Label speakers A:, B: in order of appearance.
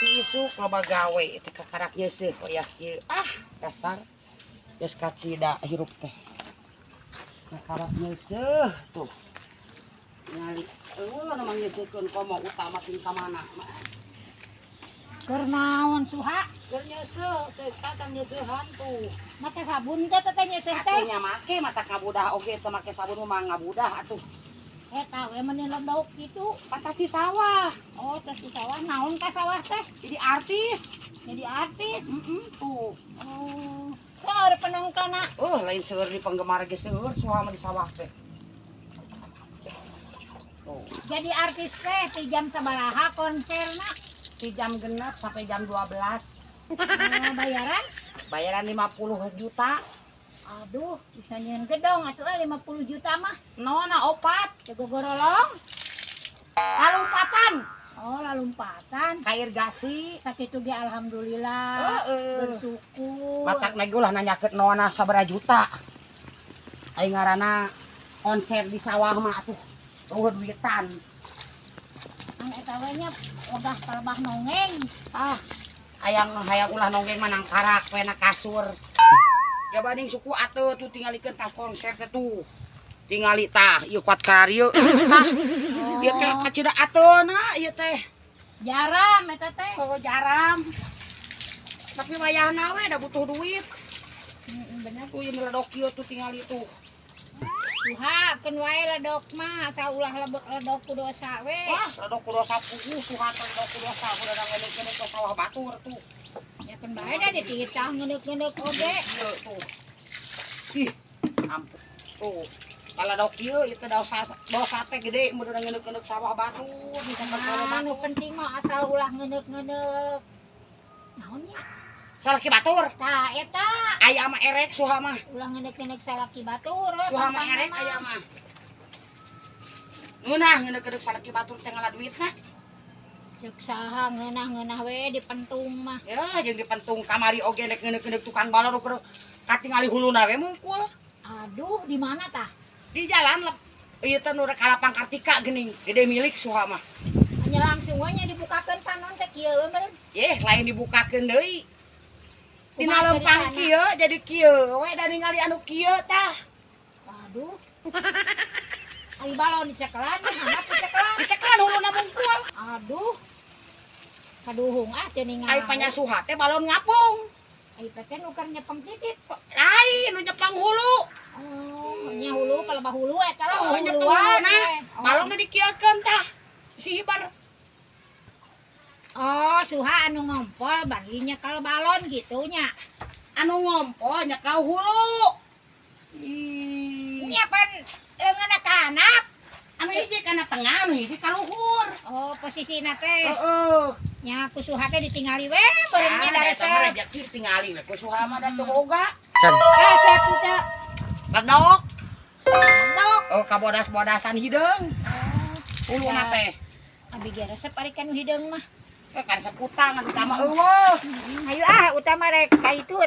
A: Ti isuk loba gawe teh kakarak nyeuseuh wayah kieu. Ah, dasar geus kacida hirup teh. Kakarak nyeuseuh tuh. Ningali euweuh nu manyeuseuhkeun komo utama ting ka mana mah.
B: Keur naon, Suha?
A: Keur nyeuseuh teh kakang nyeuseuhan tuh.
B: Make sabun teh teh nyeuseuh teh?
A: Atuh nya make, mata ngabudah oge teu make sabun mah ngabudah atuh.
B: Eta we meni ledok kitu.
A: Pantas di sawah.
B: Oh, tes di sawah, naon ka sawah teh?
A: Jadi artis.
B: Jadi artis.
A: Heeh, tuh.
B: Oh, seueur penontonnya?
A: Oh, lain seueur, di penggemar ge seueur Suha mah di sawah teh. Tuh.
B: Jadi artis teh ti jam sabaraha konserna?
A: Di jam 6 sampai jam 12.
B: Oh, bayaran?
A: Bayaran 50 juta.
B: Aduh, bisa nyieun gedong atuh 50 juta mah.
A: Nona opat.
B: Jago gorolong.
A: Lalumpatan.
B: Oh, lalumpatan.
A: Ka irigasi.
B: Sakitu ge alhamdulillah.
A: Heeh.
B: Bersyukur.
A: Matak lagi ulah nanyakeun nona sabaraha juta. Aing ngaranna konser di sawah mah atuh. Euweuh duitan.
B: Anu eta we nya wegah palebah nonggeng.
A: Ah, hayang hayang ulah nonggeng mah nangkarak we na kasur. Ya banding suku atuh tuh, tingalikeun tah konser teh tuh. Tingali tah, ieu kuat karieu tah. Ieu teh kacida ateuna ieu teh.
B: Jaram eta teh.
A: Oh, jaram. Tapi wayahna we da butuh duit.
B: Heeh, bener.
A: Tuh ieu meledok ieu tuh, tingali tuh.
B: Suha, keun wae ledok mah, asal ulah ledok ku dosa we.
A: Wah, ledok ku dosa puguh Suha teh, ledok ku dosa kudu ngeuneuh-ngeuneuh ke sawah batur tuh.
B: Ya keun bae da dititah ngeundeuk-ngeundeuk oge.
A: Ieu tuh. Ih, ampun. Tuh. Kalau kieu itu dosa dosa teh gede mun ngeuneuh-ngeuneuh sawah batur, misalkan sawah
B: Nah, nu
A: batur.
B: Penting mah asal ulah ngeundeuk-ngeundeuk. Naon nya?
A: Salaki batur.
B: Tah eta.
A: Aya mah erek Suha mah.
B: Ulah ngeundeuk-ngeundeuk salaki batur we,
A: Suha mah
B: pantangna
A: erek
B: mah.
A: Aya mah. Ngeunah ngeuneuh-ngeuneuh salaki batur teh ngala duitna.
B: Ceuk saha ngeunah-ngeunah we dipentung mah.
A: Ya, jeung dipentung kamari oge nek ngeuneuh-ngeuneuh tukang balon ukur katingali huluna we mungkul.
B: Aduh, di mana tah?
A: Di jalan lep. Ieu teh nu rek ka Lapang Kartika geuning, gede milik Suha mah.
B: Hanya langsung we nya dibukakeun panon teh kieu we meureun.
A: Yeh, lain dibukakeun deui. Dina
B: Kumaha
A: lempang
B: ceritana?
A: Kieu jadi kieu we da ningali anu kieu tah.
B: Aduh. Ari balon dicekelan, handap dicekelan.
A: Dicekelan huluna mungkul.
B: Aduh. Kaduhung ah teu ningali.
A: Ai panyasuha teh balon ngapung.
B: Ai peken nu keur nyepeng titit.
A: Lain nu nyepang hulu.
B: Oh, nya hulu palebah hulu eta lah.
A: Oh, nyepeng
B: huluan
A: huluna.
B: we. Oh.
A: Balonna dikieukeun tah. Si hibar.
B: Oh, Suha anu ngompol bari nyekel balon gitu nya.
A: Anu ngompol nyekel hulu. Ih.
B: Nya pan leungeunna ka handap.
A: Anu hiji kana tengah, anu hiji ka luhur.
B: Oh, posisina teh.
A: Heeh.
B: Nya ku Suha teh ditingali we beureum nya
A: Ah, eta mah
B: daresep.
A: rejeki tingali we ku Suha mah da teu boga.
B: Resep teu.
A: Ledok.
B: Ledok.
A: Oh, kabodas-bodasan hideung.
B: Oh,
A: Huluna
B: Ya.
A: teh.
B: Abi ge resep ari kanu hideung mah.
A: Eh, kan sekutang anu utama euweuh.
B: Ayo ah, utama rek ka itu.